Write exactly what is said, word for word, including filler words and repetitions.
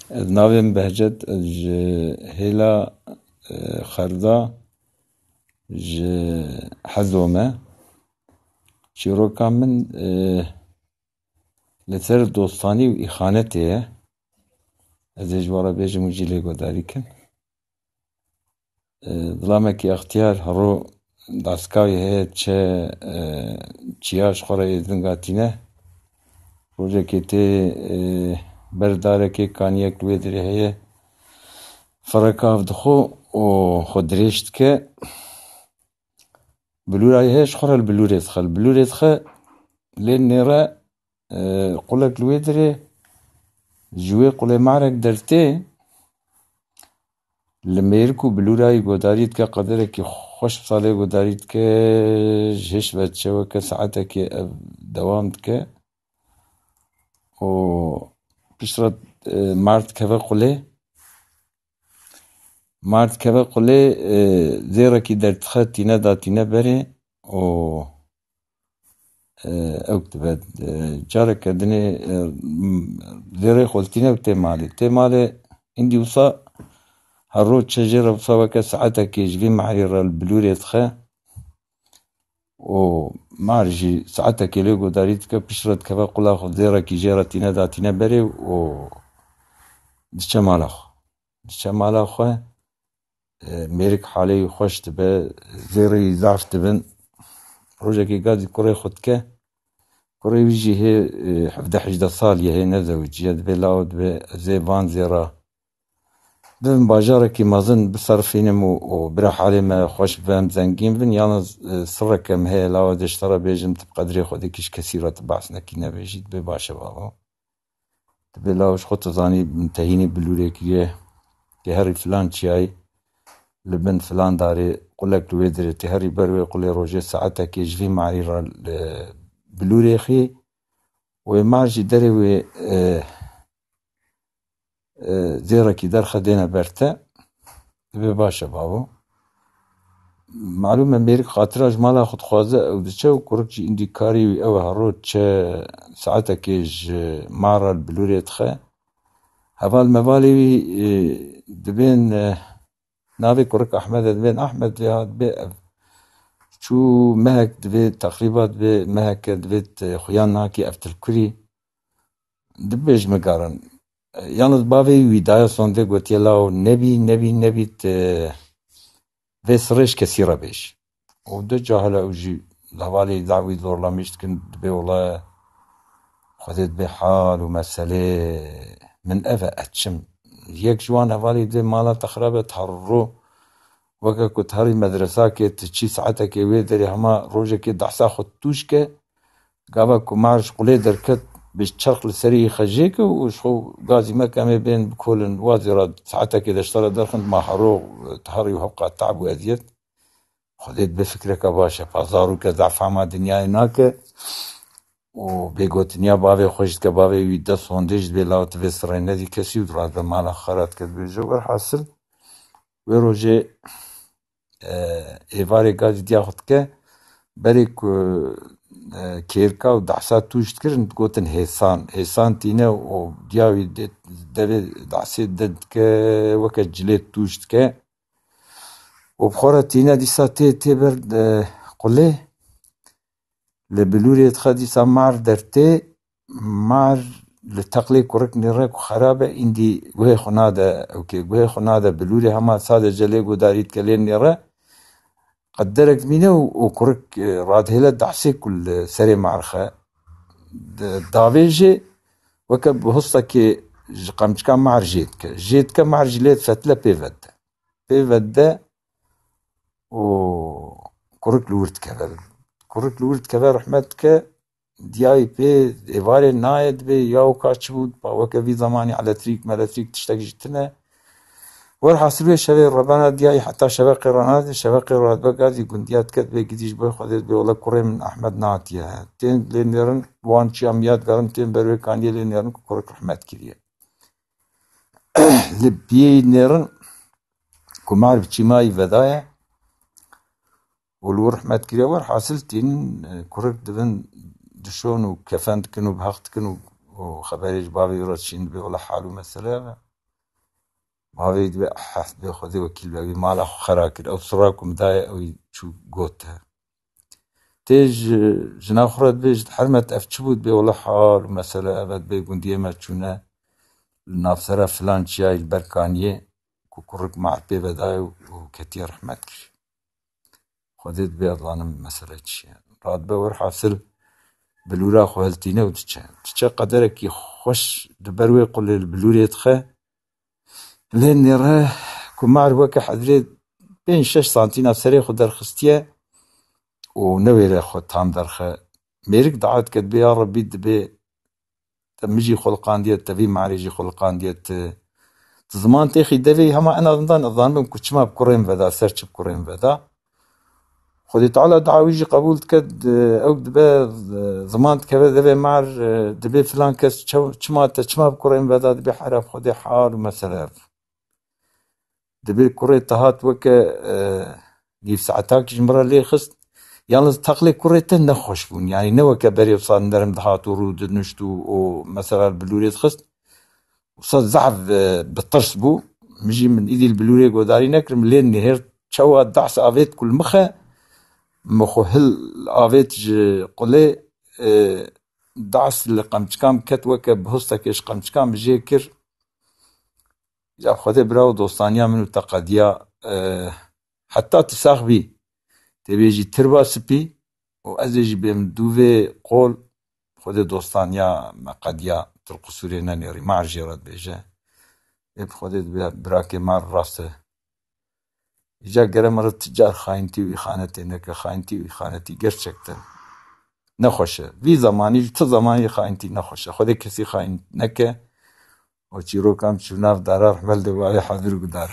Ez navê min Behcet, ez ji hêla, e, Xerda, ji Hezo me. Çîroka min, e, li ser dostanî û îxanetê ye. Ez ê ji we re bêjim û jî lê guhdarî kin. E, zilamekî extiyar hero daskavî heye, çi, e, çiya ji xwe re êzing hatîne. Rojekê tê, e, ber darekê kaniyek li wê derê heye. Fireka av dixwe û xwe dirêj dike. Bilûrayê heye, ji xwe re li bilûrê dixe. Li bilûrê dixe, lê nêre, e, qulek li wê derê, ji wê qulê marek dertê, li mêrik û bilûrayî guhdarî dike, qederekî xweş bi salê guhdarî dike, ji hêş ve diçe weke saetekê ev dewam dike. Û piştre, e, mar dikeve qulê. Mar dikeve qulê, e, zêrekî derdixe, tîne datîne berê û, e, ew dibe, e, careke dinê, e, m-, zêrê xwe tîne û tê malê. Tê malê, îndî wisa her roj çe jê re wisa weke saetekê ji vî marî re li bilûrê dixe û mar jî saetekê lê guhdarî dike, piştre dikeve qula xwe, zêrekî jê re tîne datîne berê û diçe mala xwe. Diçe mala xwe, e, mêrik halê wî xweş dibe, zêrê wî zaf dibin. Rojekê gazî kurê xwe dike. Kurê wî jî hê, e, hevdeh hejdeh salî ye, hê nezewiciye, dibê law dibe, ez ê van zêra bibim bajarekî mezin, biserifînim û, û bira halê me xweş bibe, em zengîn bin. Yalnız, e, sirreke min heye, lawa dê ji te re bêjim, tu bi qedrê xwe dikî, ji kesî re tu behs nekî, nebêjî, dibê baş e bavo. Dibê law ji xwe tu zanî, min tehînî bilûrê kiriye, tê herî filan çiyayî, li bin filan darê, qulek li wê derê, tê herî ber wê qulê, rojê saetekê ji vî marî re li bilûrê xî, wê mar jî derê wê, e, e, zêrekî derxe, dêne ber te, dibê baş e bavo. Malûm e, mêrik xatira ji mala xwe dixwaze, ew diçe û kurik jî îndî karê wî ew e, her roj çe saetekê ji mar re li bilûrê dixe. Heval mevalê wî, e, dibên, e, navê kurik Ehmed e, dibên Ehmed ya dibê ev çû mehek, dibê teqrîba dibê meheke, dibê, e, xuyan nakî ev tilkurî. Dibê ji min garin. Yalnız bavê wî daye sondê, gotiye, law nebî, nebî, nebî, te vê sirê ji kesî re bêj. Û du cahil e, ew jî hevalê dawî zorlamîş dikin, dibê wele Xwedê dibê hal û meselê min ev e, ez çim. Yek ji wan hevalê dibê mala te xirab e, tu her ro weke ku tu herî medresakê, tu çî saetekê wê derê, hema rojekê dehsa xwe tûj ke, gava ku mar ji qulê derket, bi çerx li serî xwe jêke û ji xwe gazî meke, em ê bên bikolin, wazî re saetekê de ji te re derxin, ma hero tu herî û hewqa tab û eziyet. Xwedê dibe fikreke baş e, pa zarok e, zaf fehma dinyayê nake û bêgotiniya bavê xwe jî dike, bavê wî dest hondê jî dibê, law tu vê sirê nedî kesî û tu radibe mala xwe xera dike, dibêje. Werhasil, wê rojê, e, êvarê gazî diya xwe dike, berê ku, e, kêrka û dehsa tûj dikirin, digotin hêsan. Hêsan tîne û diya wî dê-, devê dehsê de dike, weke cilê tûj dike. Û bi xwe re tîne dîsa tê, tê ber, e, qulê. Li bilûrê dixe dîsa mar dertê, mar li teqlê kurik nêre ku xerab e, îndî guhê xwe nade, ewkê guhê xwe nade bilûrê, hema sadece lê guhdarî dike, lê nêre. Qederek dimîne û, û kurik, e, radihêle dehsê ku li serê mar xe. Di-, davêjê weke bi hustekê ji qemçika mar jê dike. Jê dike, mar jî lê difetle, pê vedide. Pê vedide û kurik li wir dikeve. Kurik li wir dikeve, rehmet dike, diyayî pê êvarê nayê, dibê ya weka çi bû, pa weke vî zemanî eletrîk meletrîk tiştek jî tune. Werhasil wê şevê rebena diyayî heta şeveqê ranade, şeveqê radibe gazî gundiya dike, dibê gidî ji bo Xwedê, dibê wele kurê min Ehmed nehatiye. Tên lê nêrin, wan çiya miya digerin, tên ber wê kaniyê lê nêrin ku kurik rehmet kiriye. Li biyê nêrin ku mar bi çîmayî vedaye û li wir rehmet kiriye. Werhasil tînin, e, kurik dibin dişon û kefen dikin û bi heq dikin û, û xeberê ji bavê wî re dişîn, dibê wele hal û mesele ev e. Bavê wî dibê, "Eh, dibê Xwedê wekîl be, wî mala xwe xera kir. Ew sira ku min daye, ew çû got te." Tê ji jina xwe re dibê, ji hermet ev çi bû? Dibê, "Wele hal û mesele ev e, dibê gundiyê me çûne li navsera filan çiyayê li ber kaniyê ku kurik mar pê vedaye û, û ketiye rehmet kir." Xwedê dibê ez zanim mesele çi ye. Radibe werhasil bilûra xwe hiltîne û diçe. Diçe qederekî xweş di ber wê qulê li bilûrê dixe. Lê nêre ku mar weke hedrê pênc şeş santîna serê xwe derxistiye û newêre xwe tam derxe. Mêrik dua dike, dibê, "Ya Rebbî, dibê te min jî xuliqandiye, te vî marê jî xuliqandiye, tu, tu ziman têxî devê, hema en azından ez zanibim ku çima bi kurên veda, ser çi bi kurên veda." Xwedê Teala dua wî jî qebûl dike, di-, ew dibe, ziman dikeve devê mar, dibê filan kes çew-, çima te, çima bi kurên veda, dibê hera bi Xwedê hal û mesele ev. Dibê kurê te hat weke, e, nîv saetakî ji min re lê xist. Yalnız teqlê kurê te nexweş bûn. Yanî ne weke berê wisa nerm dihat û rû dinişt û, û mesela li bilûrê dixist. Wisa zehf, e, bi tirs bû. Min jî, min îdî li bilûrê godarî nekirim. Lê nihêrt çawa dehs avêt ku li min xe. Min xwe hil avêt ji qulê, e, dehs li qemçikan ket, weke bihustekê ji qemçikan min jê kir. Ya Xwedê bira û dostaniya min û te qediya, e, heta tu sax bî, tê bêjî tirba spî û ez ê jî bêm dûvê qol, Xwedê dostaniya me qediya, tu li qisûrê nenêrî, mar jê re dibêje. Ê bi Xwedê dibe birakê mar rast e. Îca gere min re ti car xayintî û îxanetê neke, xayintî û îxanetî gerçekten nexweş e. Vî zemanî ji ti zemanî xayintî nexweş e. Xwedê kesî xayîn neke. O çîrokan çû nav dara rehmel de bavê hazir û gudar.